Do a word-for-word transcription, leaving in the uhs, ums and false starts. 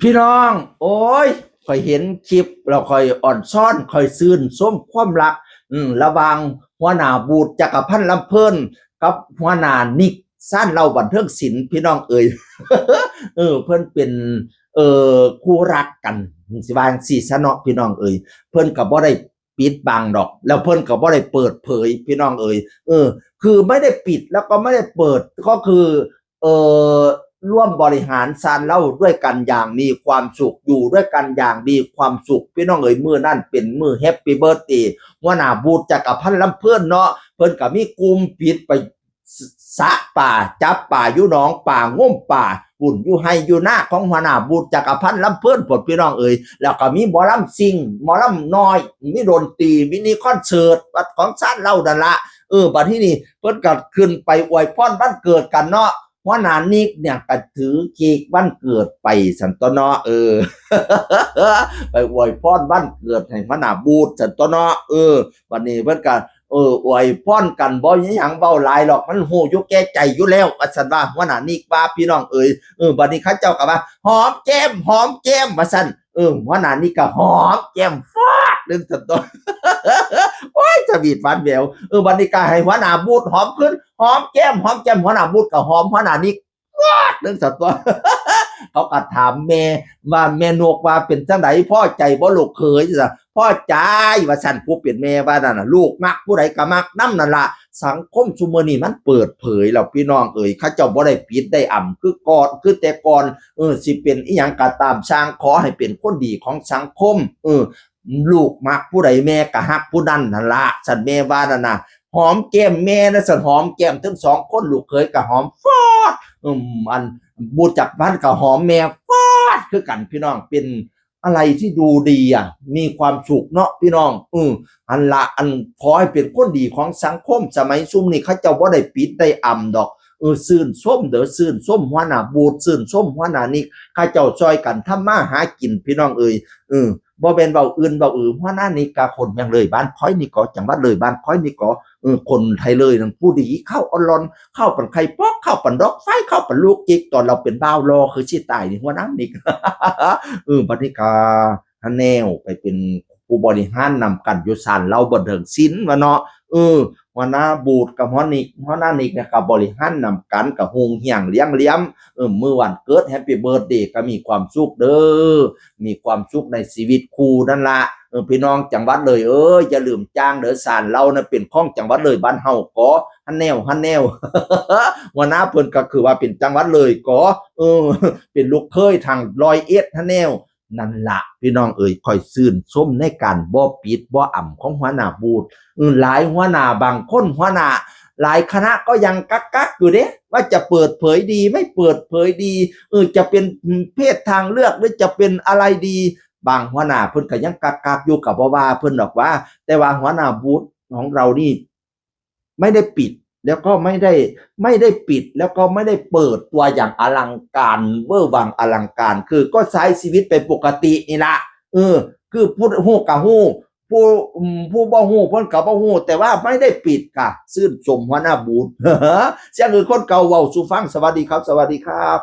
พี่น้อง โอ้ย ข่อยเห็นคลิปแล้วข่อยอ่อนซ้อน ข่อยซื่นชมความรัก อืม ระหว่างหัวหน้าบูธจักรพันธ์ลำเพลิน กับหัวหน้านิก ซ่านเหล้าบันเทิงศิลป์ พี่น้องเอ๋ย เออ เพิ่นเป็น เอ่อ คู่รักกัน สิว่าจั่งซี้ซะเนาะ พี่น้องเอ๋ย เพิ่นก็บ่ได้ปิดบังดอก แล้วเพิ่นก็บ่ได้เปิดเผย พี่น้องเอ๋ย เออ คือไม่ได้ปิดแล้วก็ไม่ได้เปิด ก็คือ เอ่อ ร่วมบริหารซ่านเหล้าด้วยกันอย่างมีความสุข อยู่ด้วยกันอย่างมีความสุข พี่น้องเอ๋ย มื้อนั้นเป็นมื้อ Happy Birthday หัวหน้าบูธจักรพันธ์ลำเพลินเนาะ เพิ่นก็มีกลุ่มปิดไป ส- สระปลา จับปลาอยู่หนองปลา งมปลา บุญอยู่ไฮ่อยู่นาของหัวหน้าบูธจักรพันธ์ลำเพลิน พวกพี่น้องเอ๋ย แล้วก็มีหมอลำซิ่ง หมอลำน้อย มีดนตรี มินิคอนเสิร์ตของซ่านเหล้านั่นละ เออ บัดที่นี่เพิ่นก็ขึ้นไปอวยพรวันเกิดกันเนาะ หัวหน้านิกเนี่ยก็ถือเค้กวันเกิดไปซั่นตั๊วเนาะ เออ ไปอวยพรวันเกิดให้หัวหน้าบูธซั่นตั๊วเนาะ เออ บัดนี้เพิ่นก็ เออ อวยพรกัน บ่มีหยังเว้าหลายหรอก มันฮู้อยู่แก่ใจอยู่แล้ว ว่าซั่นว่า หัวหน้านิกว่า พี่น้องเอ๋ย เออ บัดนี้เขาเจ้าก็ว่า หอมแก้ม หอมแก้ม ว่าซั่น เออ หัวหน้านิกก็หอมแก้มฟาดหนึ่งซั่นตั๊ว โอ้ย สวีทหวานแหวว เออ บัดนี้ก็ให้หัวหน้าบูธหอมคืน หอมแก้ม หอมแก้ม หัวหน้าบูธก็หอมหัวหน้านิกฟาดหนึ่งซั่นตั๊ว เขาก็ถามแม่ว่า แม่นกว่า เป็นจั่งใด พอใจบ่ลูกเขย ว่าซั่น พอใจ ว่าซั่น ผู้เป็นแม่ว่านั่นน่ะ ลูกมักผู้ใดก็มักนำนั่นล่ะ สังคมซุมื้อนี้มันเปิดเผยแล้ว พี่น้องเอ๋ย เขาเจ้าบ่ได้ปิดได้อำคือก่อน คือแต่ก่อน เออ สิเป็นอิหยังก็ตามซ่าง ขอให้เป็นคนดีของสังคม เออ ลูกมักผู้ใดแม่ก็ฮักผู้นั้นนั่นล่ะ ซั่นแม่ว่านั่นน่ะ หอมแก้มแม่นะซั่น หอมแก้มทั้งสองคน ลูกเขยก็หอมฟาด อืม อันบูธจักรพันธ์ก็หอมแม่ฟาดคือกัน พี่น้อง เป็นอะไรที่ดูดีอ่ะ มีความสุขเนาะ พี่น้อง อืม อันละ อันขอให้เป็นคนดีของสังคม สมัยซุมนี้เขาเจ้าบ่ได้ปิดได้อำดอก เออ ซื่นชมเด้อ ซื่นชมหัวหน้าบูธ ซื่นชมหัวหน้านิก เขาเจ้าซอยกันทำมาหากิน พี่น้องเอ๋ย เออ บ่แม่นเว้าอื่นเว้าอือ หัวหน้านิกกะคนเมืองเลย บ้านคอยนี่ก็ จังหวัดเลย บ้านคอยนี่ก็ เออ คนไทยเลยนั่นผู้ดี เข้าออนลอน เข้าปันไข่ป๊อก เข้าปันดอกไฟ เข้าปันลูกจิก ตอนเราเป็นบ่าวหล่อคือสิตายนี่ หัวหน้านิก เออ บัดนี้ก็หันแนวไปเป็นผู้บริหารนำกันอยู่ซ่านเหล้าบันเทิงศิลป์ว่าเนาะ เออ หัวหน้าบูธกับหัวหน้านิก หัวหน้านิกเนี่ยก็บริหารนำกัน ก็ฮุ่งเฮียงเลี้ยงเหลี่ยม เออ มื้อวันเกิด Happy Birthday ก็มีความสุขเด้อ มีความสุขในชีวิตคู่นั่นละ เออ พี่น้องจังหวัดเลยเอ้ย อย่าลืมจ้างเด้อ ซ่านเหล้านะเป็นของจังหวัดเลยบ้านเฮาก็ หันแนว หันแนว หัวหน้าเพิ่นก็คือว่าเป็นจังหวัดเลยก็ เออ เป็นลูกเขยทางร้อยเอ็ด หันแนว นั่นละ พี่น้องเอ๋ย ข่อยซื่นชมในการบ่ปิดบ่อำของหัวหน้าบูธ เออ หลายหัวหน้า บางคนหัวหน้า หลายคณะก็ยังกักๆ อยู่เด้ ว่าจะเปิดเผยดีไม่เปิดเผยดี เออ จะเป็นเพศทางเลือกหรือจะเป็นอะไรดี บางหัวหน้าเพิ่นก็ยังกักๆ อยู่ ก็บ่ว่าเพิ่นดอกว่า แต่ว่าหัวหน้าบูธของเรานี่ ไม่ได้ปิด แล้วก็ไม่ได้ ไม่ได้ปิด แล้วก็ไม่ได้เปิดตัวอย่างอลังการเวอร์วังอลังการ คือก็ใช้ชีวิตไปปกตินี่ละ เออ คือผู้ฮู้ก็ฮู้ ผู้ อืม ผู้บ่ฮู้เพิ่นก็บ่ฮู้ แต่ว่าไม่ได้ปิดค่ะ ซื่นชมหัวหน้าบูธ เสียงอื่นคนเก่าเว้าสู่ฟัง สวัสดีครับ สวัสดีครับ